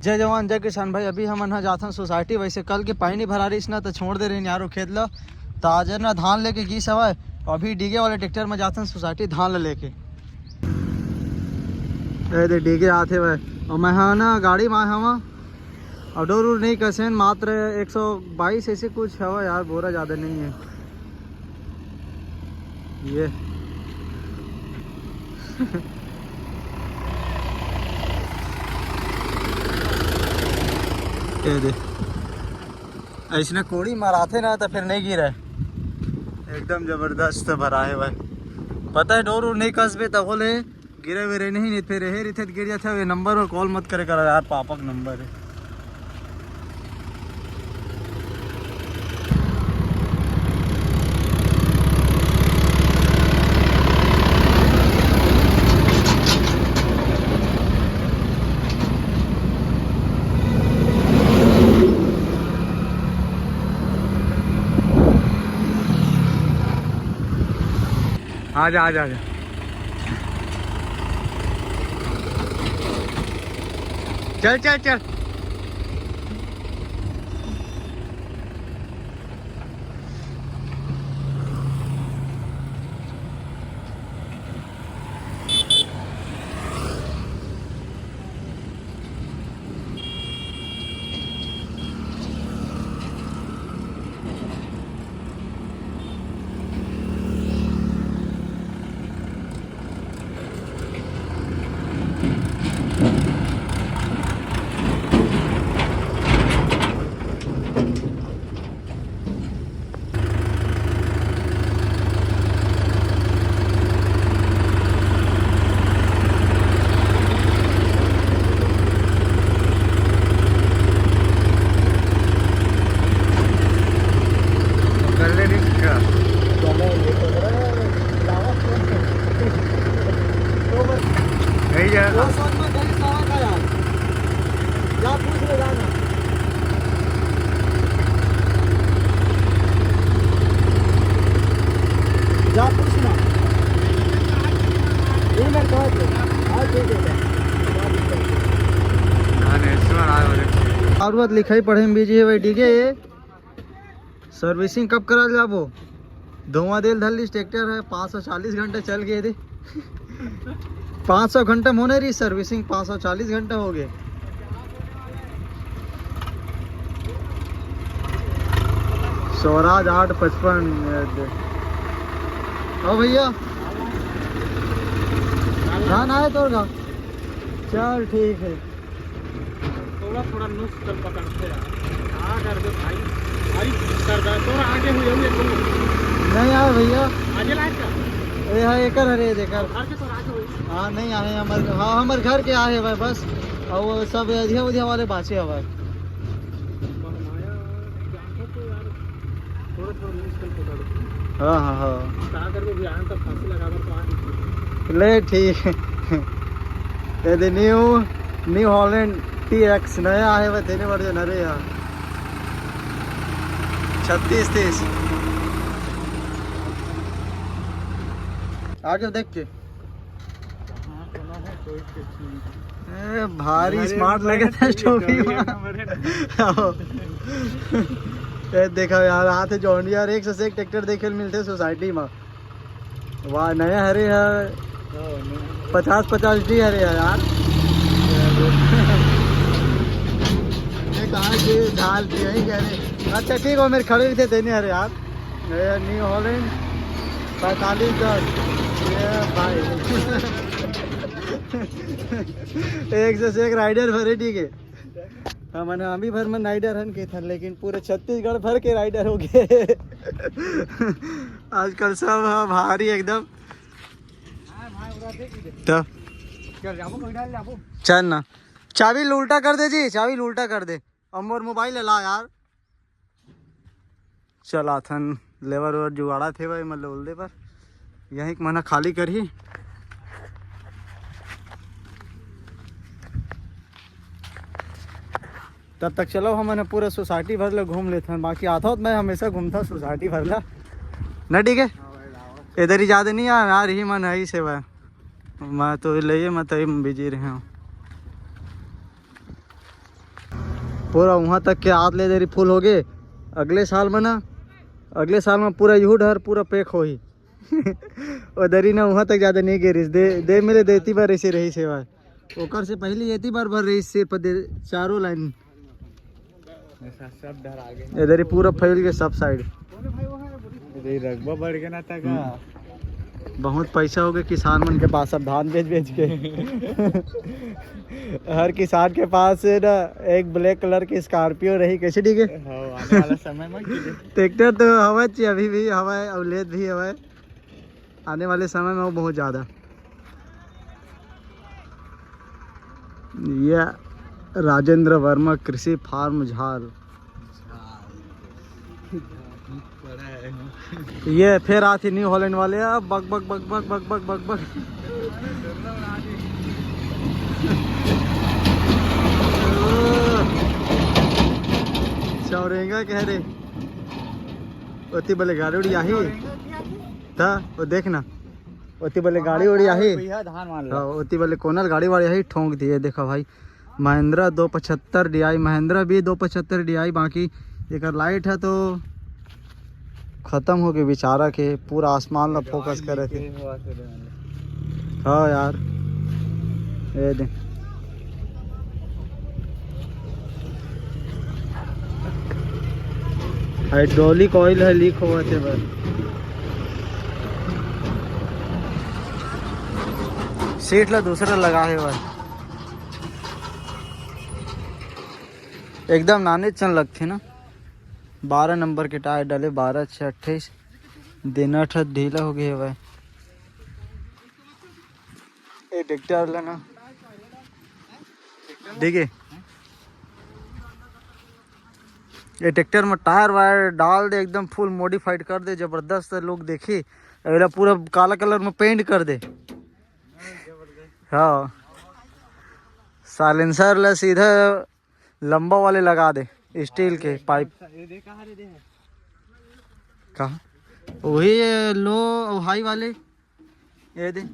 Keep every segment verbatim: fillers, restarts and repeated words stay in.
जय जवान, जय किसान भाई। अभी हमन ह जाथन सोसाइटी। वैसे कल के पानी भरा रहिस ना, त छोड़ दे रहिन यार वो खेत ल। त आज ना धान लेके गीस हवय, अभी डीगे वाले ट्रैक्टर में जाथन सोसाइटी धान ल लेके। ए दे डीगे आथे भाई, और मैं हा ना गाड़ी में आए हवा, और डोर उर नहीं कसेन, मात्र एक सौ बाईस ऐसे कुछ हवा यार, बोरा ज़्यादा नहीं है। ये ये दे, ऐसने कोड़ी मराथे ना तो फिर नहीं गिरे। एकदम जबरदस्त भरा है भाई। पता है डोर उर नहीं कसबे तब बोले गिरे विरे नहीं, नहीं फिर हे रिथे गिर जाथे। ये नंबर में कॉल मत करे करा यार, पापक नंबर है। आजा, आजा, आजा। चल, चल, चल। और बात लिखाई पढ़े में बिजी है भाई, ठीक है। ये सर्विसिंग कब करा जाबो? धुआं देल धरलिस ट्रैक्टर है, पाँच सौ चालीस घंटा चल गए थे। पाँच सौ घंटा में होने रही सर्विसिंग, पाँच सौ चालीस घंटा हो गए। स्वराज आठ पचपन। ओ भैया, धान आए तोर का? चल ठीक है। थोड़ा थोड़ा नुस्ख चल पकड़ते यार। क्या कर दे भाई? भाई कर दे। तोरा आगे हुई होगी तो नहीं यार भैया। आगे लायक का? ये है एकर हरे देकर। घर के तो आगे हुई। हाँ नहीं आए हमर, हाँ हमर घर के आए भाई बस। और वो सब अधिया उधिया वाले बाचे हवा। थोड़ा थोड़ा न्यूज़ कल पकड़। हाँ, हाँ, हाँ। कहाँ करके भी आया तो फांसी लगा कर तो आ नहीं। ले ठीक। ये they knew, new Holland T x नया है, वह तेने वर्जन। अरे यार, छत्तीस तीस। आगे देख के। ए, भारी अरे, स्मार्ट लगे थे स्टोरी में। ए, देखा यार, आते जॉन डियर एक से एक ट्रैक्टर देखे मिलते सोसाइटी में। वाह, नया हरे है। पचास पचास डी हरे है यार। ये कहाँ के झाल के यही कह रहे। अच्छा ठीक हो, मेरे खड़े भी थे देने हरे यार। ये न्यू हॉलैंड पैंतालीस दस। ये भाई। एक से एक राइडर भरे, ठीक है। हाँ, मैंने अभी भर में राइडर हन के था, लेकिन पूरे छत्तीसगढ़ भर के राइडर हो गए। आजकल सब ह भारी एकदम। तो चल ना, चाबी ल उल्टा कर दे जी, चाबी ल उल्टा कर दे। अब मोर मोबाइल ला यार। चल आथन, लेबर वेबर जुगाड़ा थे भाई, मतलब उल्दे पर यहीं के मना खाली करही। तब तक चलो, हमन ह पूरा सोसाइटी भर ले घूम लेथन। बाकी आथव त मैं हमेशा घूमथा सोसाइटी भर ला, न ठीक है? इधर ही ज्यादा नहीं आ यार, ही मन है से भाई। मैं तो ले, मैं तो बिजी रहे हूँ। पूरा वहाँ तक के आत ले देरी फुल हो गए। अगले साल में ना, अगले साल में पूरा यहू डहर पूरा पैक होही। ओ दरी ना वहाँ तक ज्यादा नहीं गिरिस, दे दे मेरे देती बार ऐसे रही सेवा। ओकर से पहले एती बार भर रही सिर्फ दे, चारों लाइन। ऐसा सब डर आ गए। इधर ही पूरा फैल के सब साइड। इधर ही रकबा बढ़ के ना था का? बहुत पैसा हो गया किसान मन के पास अब धान बेच बेच के। हर किसान के पास है ना एक ब्लैक कलर की स्कॉर्पियो रही, कैसे ठीक है? हाँ, आने वाला समय में की दे। ट्रैक्टर तो हवा चाहिए, अभी भी हवा है, अवलेद भी हवा है। आने वाले समय में वो बहुत ज़्यादा। ये राजेंद्र वर्मा कृषि फार्म झाल। ये फिर आती न्यू हॉलैंड वाले, अब बक बक बक बक बक बक बक बक। चौरेंगा कह रहे। ओती बले गाड़ी उड़ी आही। था वो देख ना, ओती बले गाड़ी उड़ी आही। भैया धान वाला। हाँ, ओती बले कोनल गाड़ी वाड़ी आही, ठोंक दिए। देखा भाई, महिंद्रा दो पचहत्तर डीआई, महिंद्रा भी दो पचहत्तर डीआई, बाकी एकर लाइट है तो खत्म हो गए बेचारा के, पूरा आसमान ला फोकस करे थे। हाँ यार, ये दे। हाइड्रोलिक ऑयल है, लीक होवत हे बस। सीट ला दूसरा लगा हे बस। एकदम नाने चन लगथे ना। बारह नंबर के टायर डाले, बारह छः अट्ठाईस। देना ठा ढीला हो गया भाई। ए ट्रैक्टर ला ना, ठीक है। ये ट्रैक्टर में टायर वायर डाल दे, एकदम फुल मॉडिफाइड कर दे, जबरदस्त लोग देखी। एला पूरा काला कलर में पेंट कर दे। हाँ, साइलेंसर ला सीधा लंबा वाले लगा दे, स्टील के पाइप। ये दे, कहाँ रे दे है? कहाँ? वही ये लो, हाई वाले। ये दे,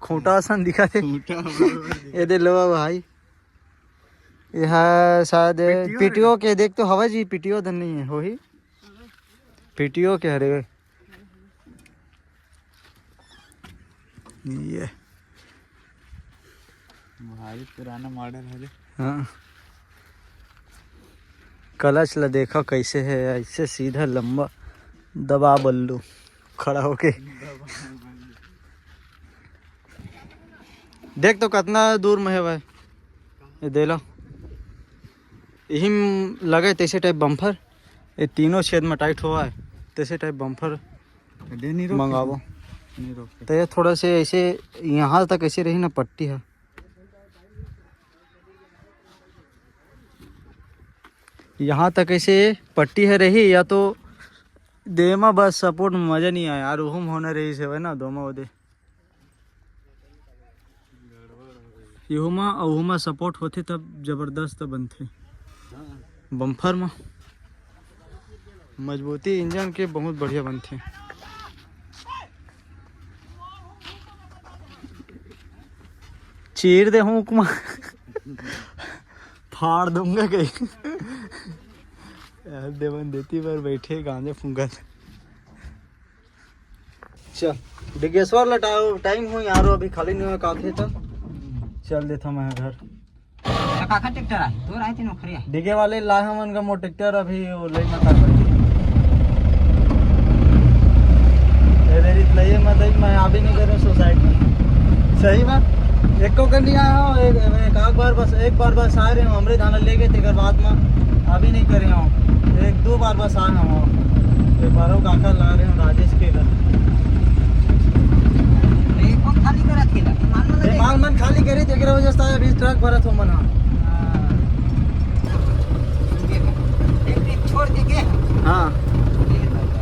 खूंटा असन दिखा दे। खूंटा बरोबर दिखा। ये दे लो भाई, ये है शायद पीटीओ पीटीओ के। देख तो हवा जी, पीटीओ धन नहीं है, वही पीटीओ के हरे। ये भारी पुराना मॉडल है रे। हाँ, क्लच ला देखा कैसे है, ऐसे सीधा लंबा दबा बल्लू खड़ा होके। देख तो कितना दूर में है भाई, ये दे लो। यही म-, लगे तैसे टाइप बम्फर, ये तीनों छेद में टाइट हुआ है, तैसे टाइप बम्फर दे नहीं रोक मंगावो। नहीं रोक। तो ये थोड़ा से ऐसे यहाँ तक ऐसे रही ना पट्टी है, यहाँ तक ऐसे पट्टी है रही, या तो दे मा बस सपोर्ट में मजा नहीं आया यार, उहू में होना रही से ना दो मा दे। इहू मा अउ उहू मा सपोर्ट होथे तब जबरदस्त बनथे। बम्फर मा मजबूती इंजन के बहुत बढ़िया बनथे। चीर दे हूँ उकमा। फाड़ दूंगा कहीं। यार देवन देती पर बैठे गांजे फूंकत। चल, डिगेश्वर ला टाइम, टाइम हो यारो, अभी खाली नहीं हुआ काफी तो। चल देता मैं घर। काका ट्रैक्टर आए, तोर आए तीनों खड़े आए। डिगे वाले लाए हमन का मोर ट्रैक्टर, अभी वो ले मत आ। ये देरी लइए मत आई, मैं अभी नहीं करूँ सोसाइटी। सही बात, एक को कर नहीं आया हूँ, एक, एक आध बार बस, एक बार बस आ रहे हूँ, हमरे धान ले गए, तेकर बाद में अभी नहीं करे हूँ, एक दो बार बस आया हूँ। एक बार वो काका ला रहे हूँ, राजेश के घर। ये कौन खाली करा थी ला? ये माल मन ये लगे? माल मन खाली करी, तेकरे वजह से अभी ट्रक भरत हो मन हा। हाँ। एक दिन छोड़ के गए। हाँ। ये लगा।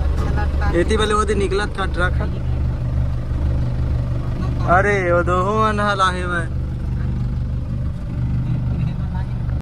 अच्छा लगता है। एती वाले वो दिन निकलत का ट्रक है। अरे, वो दो हो अनहल आहे भाई।